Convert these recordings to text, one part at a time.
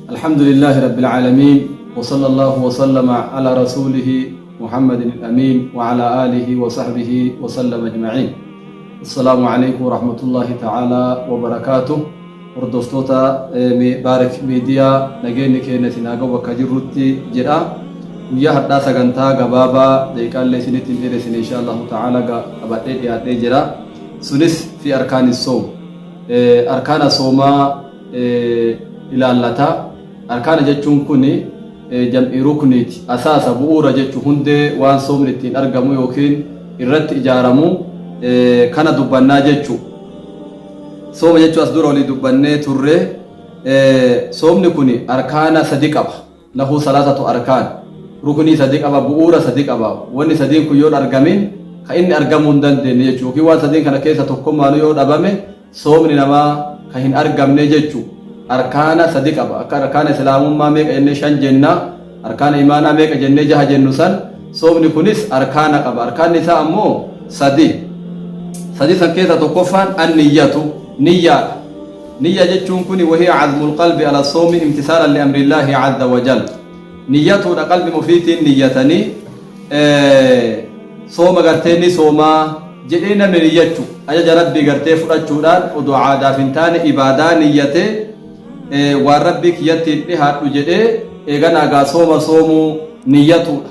الحمد لله رب العالمين وصلى الله وسلم على رسوله محمد الأمين وعلى آله وصحبه وسلم أجمعين. السلام عليكم ورحمة الله تعالى وبركاته. Hordoftoota Baarik Miidiyaa, nageenyi keenya isin haa gahu bakka jirrutti jedha. Guyyaa har'aa sagantaa gabaabaa daqiiqaallee isinitti hin dheeressine insha Allahu ta'ala qabadhee dhiyaadhee jira. Sunis fi arkaani soom. Arkaana soomaa ilaallata. Arkaana jechuun kun jam'ii rukniiti. Asaasa, bu'uura jechuun hundee waan soomni ittiin argamu yookiin irratti ijaaramu kana dubbannaa jechuudha. Sooma jechuun as dura olii dubbannee turre. Soomni kun arkaana sadi qaba. Lahu salaasatu arkaan. Ruknii sadi qaba, bu'uura sadi qaba. Wanni sadiin kun yoo hin argamin ka inni argamuu hin dandeenye jechuudha. Yookiin waan sadiin kana keessa tokkommaanuu yoo dhabame soomni namaa ka hin argamne jechuudha. Arkaana sadi qaba. Akka arkaana islaamummaa meeqa jennee shan jenna. Arkaana imaanaa meeqa jennee jaha jennu san soomni kunis arkaana qaba. Arkaanni isaa ammoo sadi. Sadi san keessa tokkoffaan anniyyatu, niyyaadha. Niyya jechuun kuni wahiya azmul qalbi ala soomi imtisaalan li amrillaahi azza wa jal. Niyyatuudha, qalbi ofiitiin niyyatanii sooma gartee ni soomaa jedhee namni niyyachu, ajaja Rabbii gartee fudhachuudhaan odoo aadaaf hin taane ibaadaa niyyatee waan Rabbii kiyyatti hin dhihaadhu jedhee eeganaa gaa sooma soomuu niyyatuudha.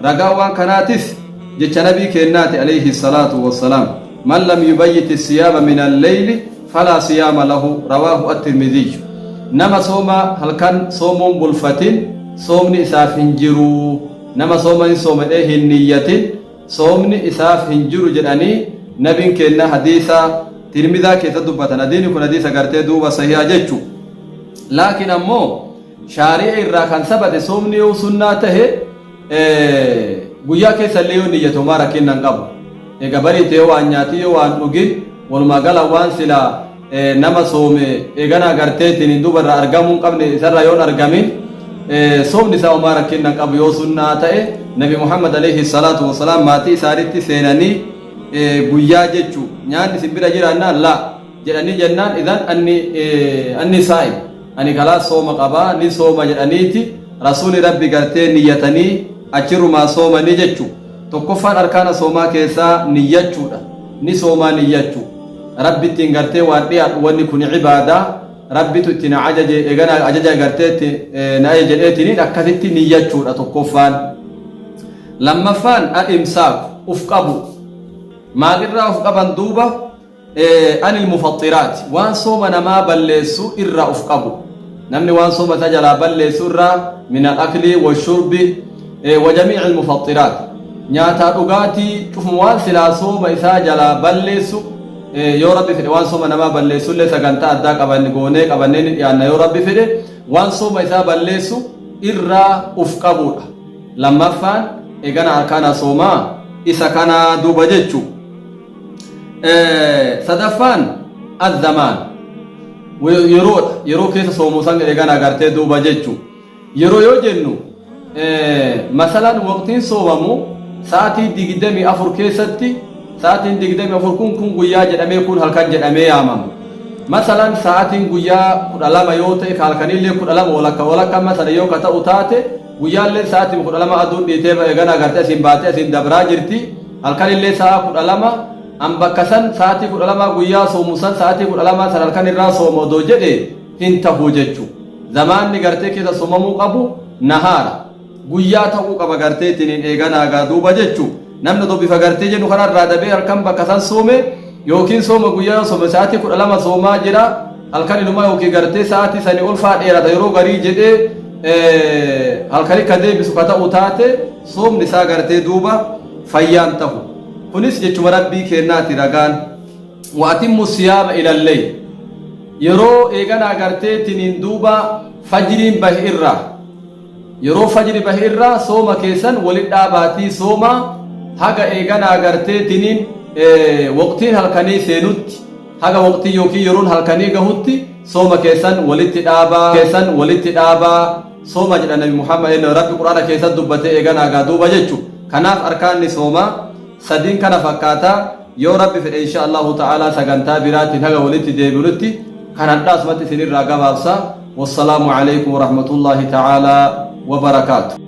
Ragaan waan kanaatis jecha Nabii keennaati alayhi salaatu wassalaam: man lam yubayyiti siyaama min alleyli falaa siyaama lahu, rawaahu at-Tirmidhiyyu. Nama sooma halkan soomuun bulfatin soomni isaaf hin jiru. Nama sooma hin sooma jedhee hin niyyatin soomni isaaf hin jiru jedhanii Nabiin keenna hadiisa Tirmidhaa keessa dubbatan. Hadiini kun hadiisa gartee duuba sahiha jechu. Laakiin ammoo shaari'a irraa kan sabate soomni yoo sunnaa tahe guyyaa keessa illee yoo niyyate homaa rakkinna hin qabu. Egaa bariite yoo waan nyaatin, yoo waan dhugin, walumaa gala waan silaa nama soome eeganaa garteetiin duuba irraa argamuu hin qabne isarraa yoo hin argamin soomni isaa homaa rakkinna hin qabu yoo sunnaa ta'e. Nabi Muhammad alayhi salaatu wasalaam maatii isaanitti seenanii guyyaa jechu nyaanni isin bira jiraannaan laa jedhanii jennaan, idan anni saa'im, ani kalaas sooma qabaa, ni sooma jedhaniiti Rasuuli Rabbi gartee niyyatanii achirrumaa soomanii jechu. Tokkoffaan arkaana soomaa keessaa niyyachuudha, ni soomaa niyyachu, Rabbittiin gartee waan dhiyaadhu, wanni kun ibaadaa Rabbitu itti na ajaje, eegana ajaja gartee itti na ajaje jedheetiniin akkasitti niyyachuudha tokkoffaan. Lammaffaan al-imsaaku, uf qabu. Maalirraa uf qaban duuba? Anil mufaxxiraati, waan sooma namaa balleessu irraa uf qabu. Namni waan sooma isaa jalaa balleessu irraa, min al-akli washurbi wa jamii'il mufaxxiraat, nyaataa dhugaatii cufuma waan silaa sooma isaa jalaa balleessu. Yoo Rabbi fedhe waan sooma namaa balleessullee sagantaa addaa qabanne goonee qabannee ni dhiyaanna yoo Rabbi fedhe. Waan sooma isaa balleessu irraa uf qabuudha lammaffaan. Eegana arkaana soomaa isa kanaa duuba jechu. Sadaffaan azzamaan, yeroodha, yeroo keessa soomuu san eegana agartee duuba jechu. Yeroo yoo jennu, masalan waqtiin soomamu sa'atii 24 keessatti, sa'atiin 24 kun guyyaa jedhamee, kun halkan jedhamee yaamama. Masalan sa'atiin guyyaa 12 yoo ta'e, ka halkaniillee 12 walakka walakka masala yoo ka ta'u taate, guyyaallee sa'atiin 12 aduun dhiitee eegana agartee asiin baatee asiin dabraa jirti. Halkanillee sa'a 12. An bakka san sa'atii 12 guyyaa soomu san sa'atii 12 san halkan irraa sooma odoo jedhe hin tahu jechu. Zamaanni gartee keessa soomamuu qabu nahaara, guyyaa ta'uu qaba gartee ittiin eeganaa gaa duuba jechu. Namni odoo bifa gartee jennu kanarraa dabee halkan bakka san soome, yookiin sooma guyyaa yoo soome sa'atii 12 soomaa jira, halkan inumaa yookiin gartee sa'atii sanii ol faa dheerata yeroo garii jedhee halkani ka deebisu ka ta'u taate, soomni isaa gartee duuba fayyaan tahu. Kunis jechuma Rabbii keennaati ragaan: wa atimmu siyaama ilal leyl. Yeroo eeganaa gartee tiniin duuba fajriin bahe irraa, yeroo fajri bahe irraa sooma keessan walit dhaabaatii sooma haga eeganaa gartee tiniin waqtiin halkanii seenutti, haga waqtii yookiin yeroon halkanii gahutti sooma keessan walitti dhaabaa, keessan walitti dhaabaa sooma jedha Nabi Muhammad. Rabbi Qur'aana keessatti dubbatee eeganaa gaa duuba jechu. Kanaaf arkaanni soomaa sadiin kana fakkaata. Yoo Rabbi fedhe insha Allahu ta'ala sagantaa biraatiin haga walitti deebinutti kan hadhaa asumatti isinirraa gabaabsa. Wassalaamu aleykum warahmatullaahi ta'aalaa wabarakaatu.